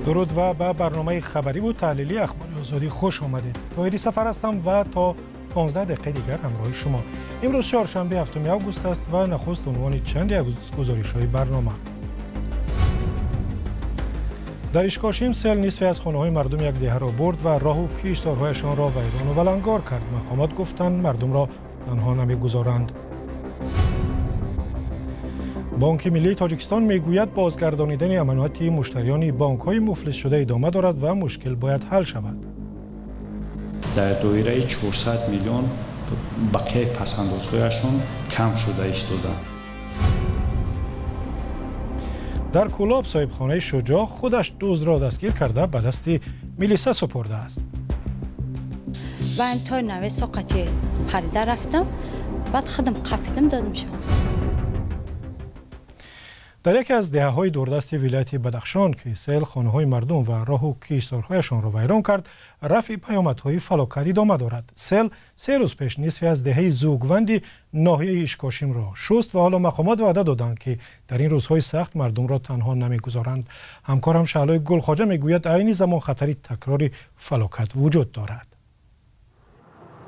Дуруд ва ба барномаи хабарӣ ва таҳлилии Ахбори Озодӣ хуш омадед. Тоҳири Сафар ҳастам ва то 15 дақиқаи дигар ҳамроҳи шумо. Имрӯз чоршанбе 7 август аст ва нахуст унвони чанде аз гузоришҳои барнома. Дар Ишкошим сел нисфе аз хонаҳои мардум як деҳаро бурд ва роҳу киштзорҳояшонро вайрону валангор кард. Мақомот гуфтанд, мардумро танҳо намегузоранд. Бонки Миллии Тоҷикистон мегӯяд, бозгардонидани аманоти муштариёни бонкҳои муфлисшуда идома дорад ва мушкил бояд ҳал шавад. Дар доираи 400 миллион бақияи пасандозҳояшон кам шуда истода. Дар Кӯлоб соҳибхонаи шуҷоъ худаш дуздро дастгир карда ба дасти милиса супурдааст. Ба то наве соқати харида рафтам, баъд худам қапидам, додам шуд. Дар яке аз деҳаҳои дурдасти вилояти Бадахшон, ки сел хонаҳои мардум ва роҳу киштзорҳояшонро вайрон кард, рафъи паёмадҳои фалокат идома дорад. Сел 3 рӯз пеш нисфе аз деҳаи Зугванди ноҳияи Ишкошимро шуст ва ҳоло мақомот ваъда доданд, ки дар ин рӯзҳои сахт мардумро танҳо намегузоранд. Ҳамкорам Шаҳлои Гулхоҷа мегӯяд, айни замон хатари такрори фалокат вуҷуд дорад.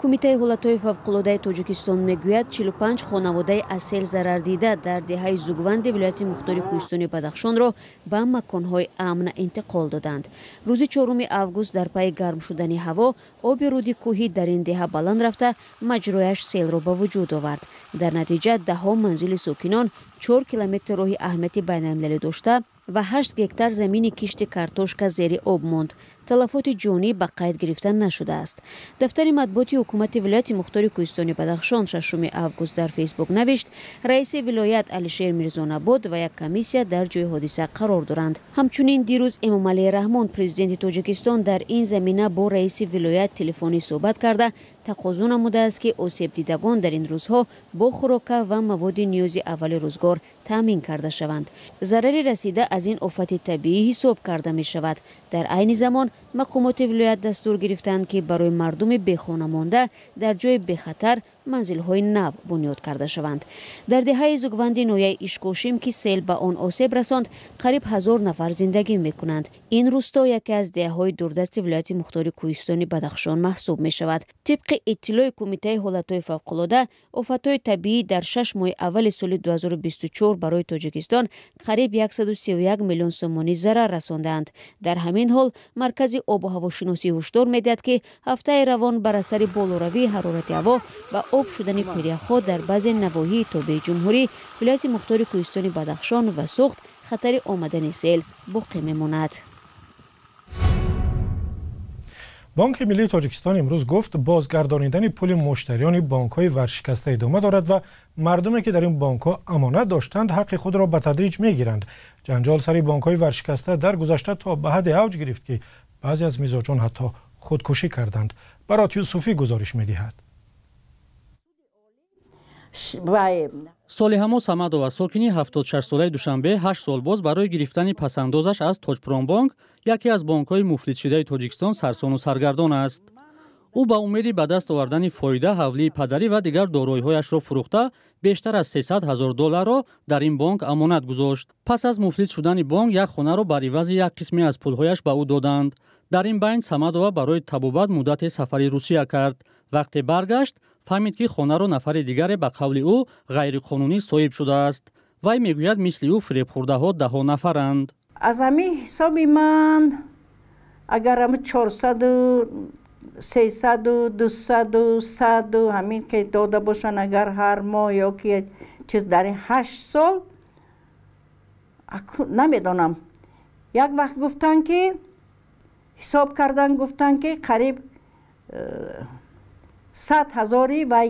Кумитаи ҳолатҳои фавқулодаи Тоҷикистон мегӯяд, 45 хонаводаи аз сел зарардида дар деҳаи Зугванди вилояти мухтори кӯҳистони Бадахшонро ба маконҳои амн интиқол доданд. Рӯзи 4 август дар пайи гарм шудани ҳаво оби руди кӯҳӣ дар ин деҳа баланд рафта маҷрояш селро ба вуҷуд овард. Дар натиҷа даҳҳо манзили сокинон 4 километр роҳи аҳамияти байналмилалӣ дошта ва 8 гектар замини кишти картошка зери об монд. Талафоти ҷонӣ ба қайд гирифта нашудааст. Дафтари матбуоти ҳукумати вилояти мухтори кӯҳистони Бадахшон 6 август дар Фейсбук навишт, раиси вилоят Алишер Мирзонабод ва як комиссия дар ҷои ҳодиса қарор доранд. Ҳамчунин дирӯз Эмомалӣ Раҳмон, президенти Тоҷикистон, дар ин замина бо раиси вилоят телефонӣ суҳбат карда тақозо намудааст, ки осебдидагон дар ин рӯзҳо бо хӯрока ва маводи ниёзи аввали рӯзгор таъмин карда шаванд. Зарари расида аз ин офати табиӣ ҳисоб карда мешавад. Дар айни замон мақомоти вилоят дастур гирифтанд, ки барои мардуми бехона монда дар ҷои бехатар манзилҳои нав бунёд карда шаванд. Дар деҳаи Зугванди ноҳияи Ишкошим, ки сел ба он осеб расонд, қариб 1000 нафар зиндагӣ мекунанд. Ин рӯсто яке аз деҳаҳои дурдасти вилояти мухтори кӯҳистони Бадахшон маҳсуб мешавад. Тибқи иттилои Кумитаи ҳолатҳои фавқулода, офатҳои табиӣ дар 6 моҳи аввали соли 2024 барои Тоҷикистон қариб 131 миллион сомонӣ зарар расондаанд. Дар ҳамин ҳол Маркази обу ҳавошиносӣ ҳушдор медиҳад, ки ҳафтаи равон бар асари болоравии ҳарорати ҳаво ва об шудани пиряхҳо дар баъзе навоҳии тобеи ҷумҳурӣ, вилояти мухтори кӯҳистони Бадахшон ва Суғд хатари омадани сел боқӣ мемонад. Бонки Миллии Тоҷикистон имрӯз гуфт, бозгардонидани пули муштариёни бонкҳои варшикаста идома дорад ва мардуме, ки дар ин бонкҳо амонат доштанд, ҳаққи худро ба тадриҷ мегиранд. Ҷанҷол сари бонкҳои варшикаста дар гузашта то ба ҳадде авҷ гирифт, ки баъзе аз мизоҷон ҳатто худкушӣ карданд. Барот Юсуфӣ гузориш медиҳад. Солиҳамо Самадова, сокини 76-солаи Душанбе, 8 сол боз барои гирифтани пасандозаш аз Тоҷпромбонк, яке аз бонкҳои муфлисшудаи Тоҷикистон, сарсону саргардон аст. Ӯ ба умеди ба даст овардани фоида ҳавлии падарӣ ва дигар дороиҳояшро фурӯхта бештар аз 300 ҳазор долларро дар ин бонк амонат гузошт. Пас аз муфлис шудани бонк як хонаро бар ивази як қисме аз пулҳояш ба ӯ доданд. Дар ин байн Самадова барои табобат муддате сафари Русия кард. Вақте баргашт, фаҳмид, ки хонаро нафари дигаре ба қавли ӯ ғайриқонунӣ соҳиб шудааст. Вай мегӯяд, мисли ӯ фиребхӯрдаҳо даҳо нафаранд. Аз ҳамин ҳисоби ман агар ҳами 400, 300, 200, 100 ҳамин ки дода бошанд, агар ҳар моҳ ё ки чиз дар 8 сол намедонам. Як вақт гуфтанд, ки ҳисоб кардан, гуфтанд, ки қариб 100 ҳазори вай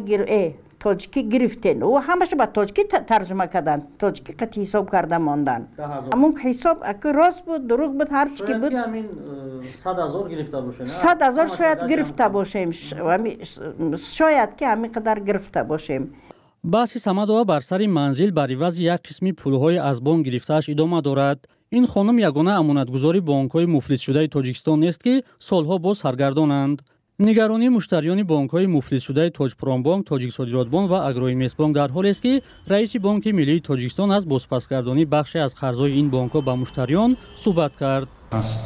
тоҷикӣ гирифтен. Ӯ ҳамаша ба тоҷикӣ тарҷума карданд, тоҷикӣ қати ҳисоб карда монданд. Ҳамун ҳисоб аки рост буд, дурӯғ буд, ҳар чи ки буд. 100 ҳазор гирифта бошем. 100 ҳазор шояд гирифта бошем, шояд ки ҳамин қадар гирифта бошем. Баҳси Самадова бар сари манзил бар ивази як қисми пулҳои аз бонк гирифтааш идома дорад. Ин хонум ягона амонатгузори бонкҳои муфлисшудаи Тоҷикистон нест, ки солҳо боз саргардонанд. Нигаронии муштариёни бонкҳои муфлисшудаи Тоҷпромбонк, Тоҷиксодиротбонк ва Агроинвестбонк дар ҳолест, ки раиси Бонки миллии Тоҷикистон аз бозпасгардонии бахше аз қарзҳои ин бонкҳо ба муштариён суҳбат кард.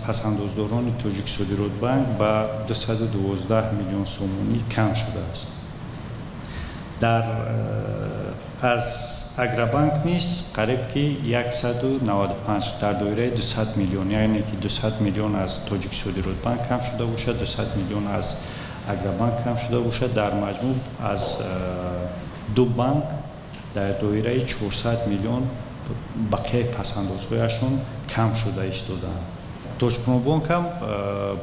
Пасандоздорони Тоҷиксодиротбанк ба 212 миллион сомонӣ кам шудааст. Дар аз Агробанк низ қариб ки 195 дар доираи 200 миллион, яъне ки 200 миллион аз Тоҷиксодиротбанк кам шуда бошад, 200 миллион аз Агробанк кам шуда бошад, дар маҷмӯъ аз ду банк дар доираи 400 миллион бақияи пасандозҳояшон кам шуда истодаанд. Тоҷпромбонк ҳам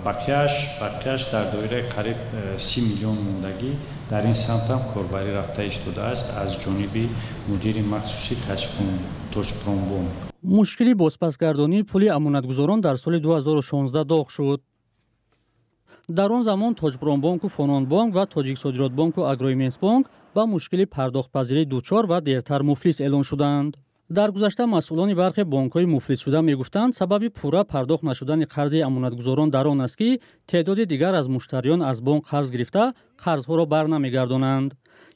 бақияш дар доираи қариб 30 миллион мондагӣ дар ин самт ҳам корбарӣ рафта истодааст аз ҷониби мудири махсуси Тоҷпромбонк. Мушкили бозпасгардонии пули амонатгузорон дар соли 2016 доғ шуд. Дар он замон Тоҷпромбонку Фононбонк ва Тоҷиксодиротбонку Агроинвестбонк ба мушкили пардохтпазирӣ дучор ва дертар муфлис эълон шуданд. Дар гузашта масъулони бархе бонкҳои муфлисшуда мегуфтанд, сабаби пурра пардохт нашудани қарзи амонатгузорон дар он аст, ки теъдоди дигар аз муштариён аз бонк қарз гирифта қарзҳоро бар намегардонанд.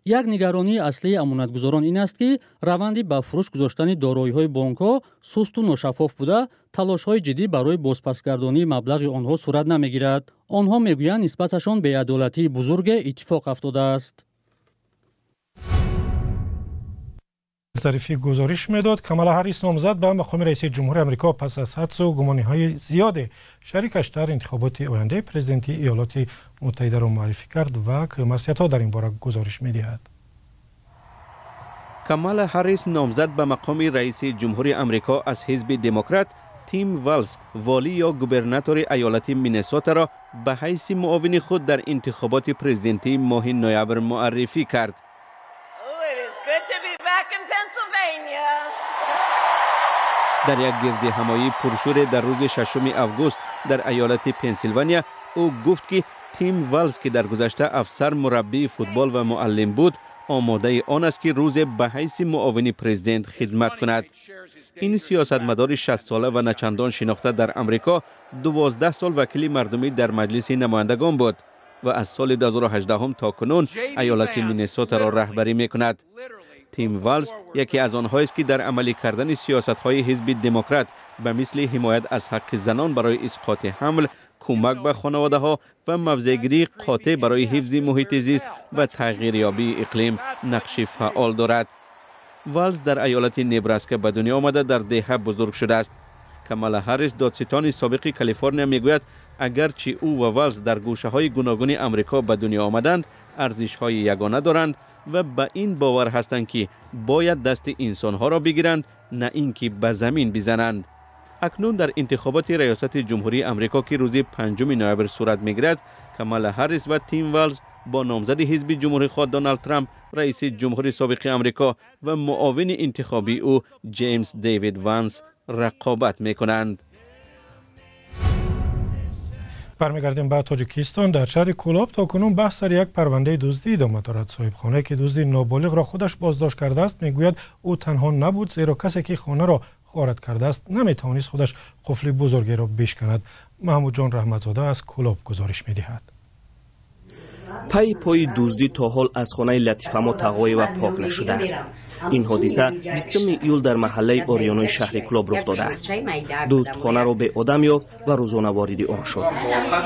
Як нигаронии аслии амонатгузорон ин аст, ки раванди ба фурӯш гузоштани дороиҳои бонкҳо сусту ношаффоф буда, талошҳои ҷиддӣ барои бозпасгардонии маблағи онҳо сурат намегирад. Онҳо мегӯянд, нисбаташон беадолатии бузурге иттифоқ афтодааст. Зарифӣ гузориш медод. Камала Ҳаррис номзад ба мақоми раиси ҷумҳури Амрико пас аз ҳадсу гумониҳои зиёде шарикаш дар интихоботи ояндаи президенти Иёлоти Муттаҳидаро муаррифӣ кард ва Каюмарсиятҳо дар ин бора гузориш медиҳад. Камала Ҳаррис номзад ба мақоми раиси ҷумҳури Амрико аз ҳизби Демократ Тим Валс, волӣ ё губернатори ایالت مینесота را به حیث معاون خود در انتخابات پرزیدنتی ماه نوامبر معرفی کرد. در یک گرد همایی پرشور در روز 6 آگوست در ایالت پنسیلوانیا او گفت که تیم والز که در گذشته افسر مربی فوتبال و معلم بود آماده آن است که روز به حیث معاون پرزیدنت خدمت کند. این سیاستمدار 60 ساله و نچندان شناخته در امریکا 12 سال وکیل مردمی در مجلس نمایندگان بود و از سال 2018 تا کنون ایالت مینесота را رهبری میکند. تیم والز یکی از آنهایی است که در عملی کردن سیاست‌های حزب دموکرات به مثل حمایت از حق زنان برای اسقاط حمل، کمک به خانواده‌ها و موضع‌گیری قاطع برای حفظ محیط زیست و تغییریابی اقلیم نقش فعال دارد. والز در ایالت نبراسکا به دنیا آمده در دهه بزرگ شده است. کامالا هریس دادستان سابق کالیفرنیا میگوید اگرچه او و والز در گوشه‌های گوناگون امریکا به دنیا آمدند، ارزش‌های یگانه دارند و به این باور هستند که باید دست انسانها را بگیرند، نه اینکه به زمین بزنند. اکنون در انتخابات ریاست جمهوری امریکا که روز 5 نوامبر صورت میگیرد، کامالا هریس و تیم والز با نامزد حزب جمهوری خواه دونالد ترامپ، رئیس جمهوری سابق امریکا و معاون انتخابی او جیمز دیوید وانس رقابت میکنند. برمیگردیم به تاجیکستان. در شهر کولاب تا کنون بحث سر یک پرونده دزدی ادامه دارد. صاحب خانه که دزدی نابالغ را خودش بازداشت کرده است میگوید او تنها نبود، زیرا کسی که خانه را غارت کرده است نمیتوانست خودش قفل بزرگی را بشکند. محمود جان رحمتزاده از کولاب گزارش میدهد. پای پای دزدی تا حال از خانه لطیفه تقویه پاک نشده است. این حادثه 20 ایول در محله آریانوی شهر کلاب رخ داده است. دزد خانه را به آدم یافت و روزانه وارد آن شد.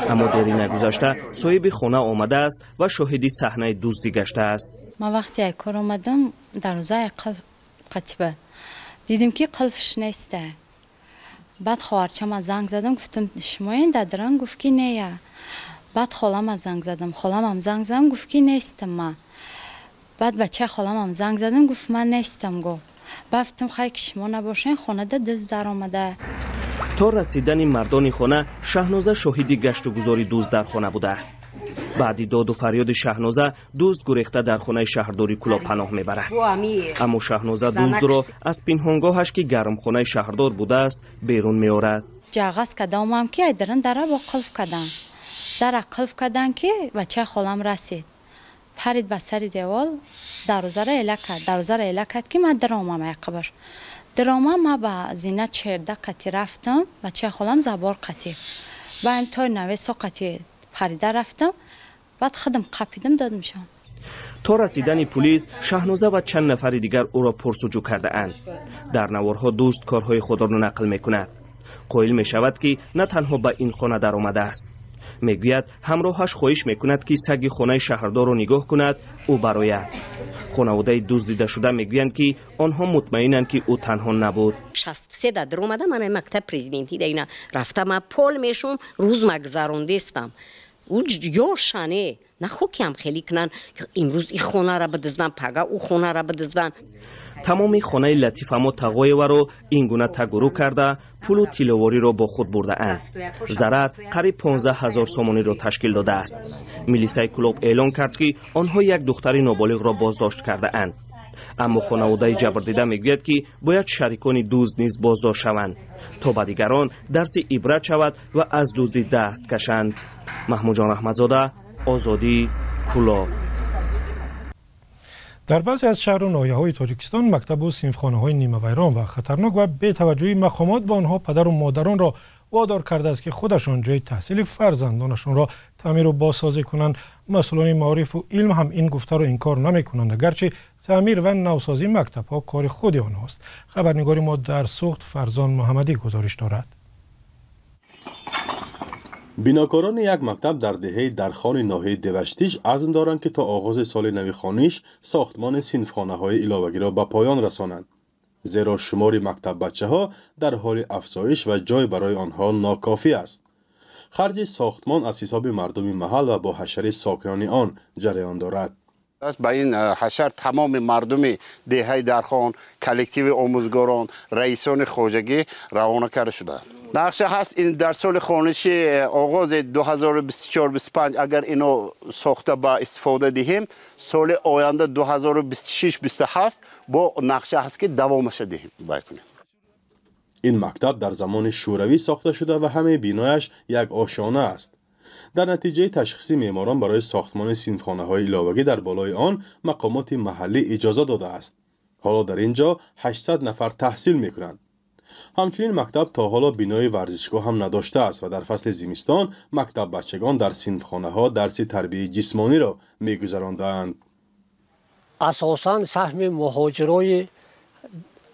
اما دیری نگذشته صاحب خانه آمده است و شاهد صحنه دزدی گشته است. من وقتی کار آمدم دروازه قلف قطبه دیدم که قلفش نیست. بعد خواهرچم زنگ زدم گفتم شما این دادران؟ گفت که نه. بعد خالم زنگ زدم، خالم هم زنگ زدم گفت که نیستم من. بعد بچه خالم هم زنگ زدم گفت من نیستم. گفت گفتم خیر که شما نباشین خانه ده دزد در آمده. تا رسیدن مردان خانه شهنازه شاهد گشت و گذار دزد در خانه بوده است. بعد داد و فریاد شهنازه دزد گریخته در خانه شهرداری کلاب پناه میبرد. اما شهنازه دزد را از پنهانگاهش که گرمخانه شهردار بوده است بیرون میآورد. جاغز کدامم که درن دره با قلف کردن. در قلف کردن که بچه خالم رسید. پرید به سر دیوال دروازه را اله کرد. دروازه را اله کرد که من درآمم عقبش. درآمم ما به زینه 14 قطی رفتم، بچه خالم زبار قطی. با این تا 90 قطی پریده رفتم. Баъд худам қапидам додамшон. То расидани пулис Шаҳноза ва чанд нафари дигар ӯро пурсуҷӯ кардаанд. Дар наворҳо дӯст корҳои худро нақл мекунад. Қоил мешавад, ки на танҳо ба ин хона даромадааст. Мегӯяд, ҳамроҳаш хоҳиш мекунад, ки саги хонаи шаҳрдорро нигоҳ кунад, ӯ барояд. Хонаводаи дуздидашуда мегӯянд, ки онҳо мутмаинанд, ки ӯ танҳо набуд. 63 да даромада, ман мактаб президентӣ да ина рафта, ма пол мешум, рӯз ма гузарондестам. Ӯ ёшане нахо ки ҳам хеле кунанд, имрӯз и хонара бидизданд, пага ӯ хонара бидизданд. Тамоми хонаи Латифамо Тағоеваро ин гуна тагурӯ карда, пулу тилловориро бо худ бурдаанд. Зарар қариб 15 ҳазор сомониро ташкил додааст. Милисаи Кӯлоб эълон кард, ки онҳо як духтари ноболиғро боздошт кардаанд. Аммо хонаводаи ҷабрдида мегӯяд, ки бояд шарикони дузд низ боздошт шаванд, то ба дигарон дарси ибрат шавад ва аз дуздӣ даст кашанд. Маҳмудҷон Раҳматзода, Озодӣ, Кӯлоб. Дар баъзе аз шаҳру ноҳияҳои Тоҷикистон мактабу синфхонаҳои нимавайрон ва хатарнок ва бетаваҷҷӯҳи мақомот ба онҳо падару модаронро водор кардааст, ки худашон ҷои таҳсили фарзандонашонро таъмиру бозсозӣ кунанд. Масъулони маорифу илм ҳам ин гуфтаро инкор намекунанд, агарчи таъмир ва навсозии мактабҳо кори худи онҳост. Хабарнигори мо дар Суғд Фарзон Муҳаммадӣ гузориш дорад. Бинокорони як мактаб дар деҳаи Дархони ноҳияи Деваштич азм доранд, ки то оғози соли нави хониш сохтмони синфхонаҳои иловагиро ба поён расонанд, зеро шумори мактаббачаҳо дар ҳоли афзоиш ва ҷой барои онҳо нокофӣ аст. Харҷи сохтмон аз ҳисоби мардуми маҳал ва бо ҳашари сокинони он ҷараён дорад. Ба ин ҳашар тамоми мардуми деҳаи Дархон, коллективи омӯзгорон, раисони хоҷагӣ равона карда шудаанд. Нақша ҳаст ин дар соли хониши оғози 2024-25 агар ино сохта ба истифода диҳем, соли оянда 2026-27 бо нақша ҳаст, ки давомаша диҳем бай кунем. Ин мактаб дар замони шӯравӣ сохта шуда ва ҳамаи бинояш як ошёна аст. Дар натиҷаи ташхиси меъморон барои сохтмони синфхонаҳои иловагӣ дар болои он мақомоти маҳаллӣ иҷоза додааст. Ҳоло дар ин ҷо 800 нафар таҳсил мекунанд. Ҳамчунин мактаб то ҳоло бинои варзишгоҳ ҳам надоштааст ва дар фасли зимистон мактаббачагон дар синфхонаҳо дарси тарбияи ҷисмониро мегузарондаанд. Асосан саҳми муҳоҷирои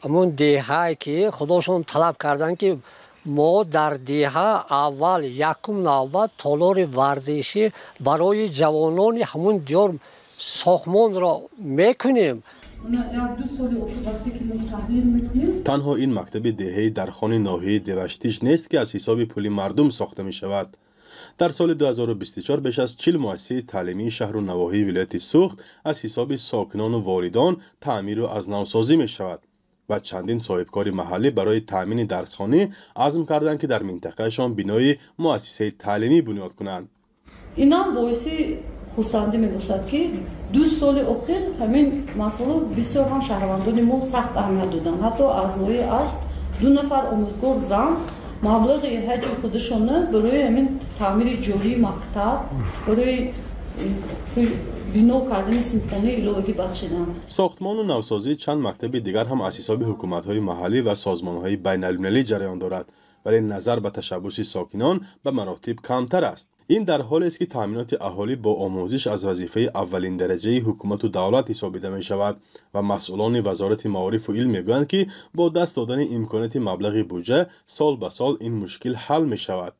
ҳамун деҳае, ки худошон талаб карданд, ки мо дар деҳа аввал якум навбат толори варзишӣ барои ҷавонони ҳамун диёр сохтмонро мекунем. Танҳо ин мактаби деҳаи Дархони ноҳияи Деваштич нест, ки аз ҳисоби пули мардум сохта мешавад. Дар соли 2024 беш аз 40 муассисаи таълимии шаҳру навоҳии вилояти Суғд аз ҳисоби сокинону волидон таъмиру аз навсозӣ мешавад ва чандин соҳибкори маҳаллӣ барои таъмини дарсхонӣ азм карданд, ки дар минтақаашон бинои муассисаи таълимӣ бунёд кунанд. Инам боиси хурсандӣ мебошад, ки 2 соли охир ҳамин масъала бисёр ҳам шаҳрвандони мо сахт аҳамият доданд. Ҳатто аз ноҳияи Ашт 2 нафар омӯзгор зан маблағи ҳаҷи худашона барои ҳамин таъмири ҷории мактаб, барои бино кардани синфхонаи иловагӣ бахшиданд. Сохтмону навсозии чанд мактаби дигар ҳам аз ҳисоби ҳукуматҳои маҳаллӣ ва созмонҳои байналмилалӣ ҷараён дорад, вале назар ба ташаббуси сокинон ба маротиб камтар аст. Ин дар ҳолест, ки таъминоти аҳолӣ бо омӯзиш аз вазифаи аввалиндараҷаи ҳукумату давлат ҳисобида мешавад ва масъулони Вазорати маорифу илм мегӯянд, ки бо даст додани имконияти маблағи буҷа сол ба сол ин мушкил ҳал мешавад.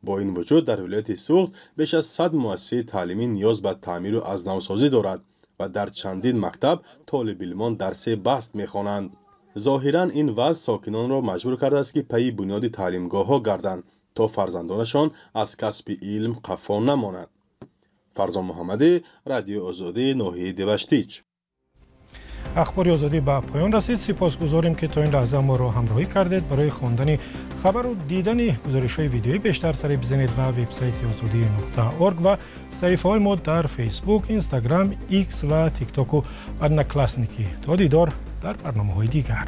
Бо ин вуҷуд дар вилояти Суғд беш аз 100 муассисаи таълимӣ ниёз ба таъмиру аз навсозӣ дорад ва дар чандин мактаб толибилмон дарсе баст мехонанд. Зоҳиран ин вазъ сокинонро маҷбур кардааст, ки пайи бунёди таълимгоҳҳо гарданд, то фарзандонашон аз касби илм қафо намонанд. Фарзон Муҳаммадӣ, Радиои Озодӣ, ноҳияи Деваштич. Ахбори Озодӣ ба поён расид. Сипосгузорем, ки то ин лаҳза моро ҳамроҳӣ кардед. Барои хондани хабару дидани гузоришҳои видеоӣ бештар сари бизанед ба вебсайти озодӣ.орг ва саҳифаҳои мо дар Фейсбук, Инстаграм, Икс ва Тиктоку Одноклассники. То дидор дар барномаҳои дигар.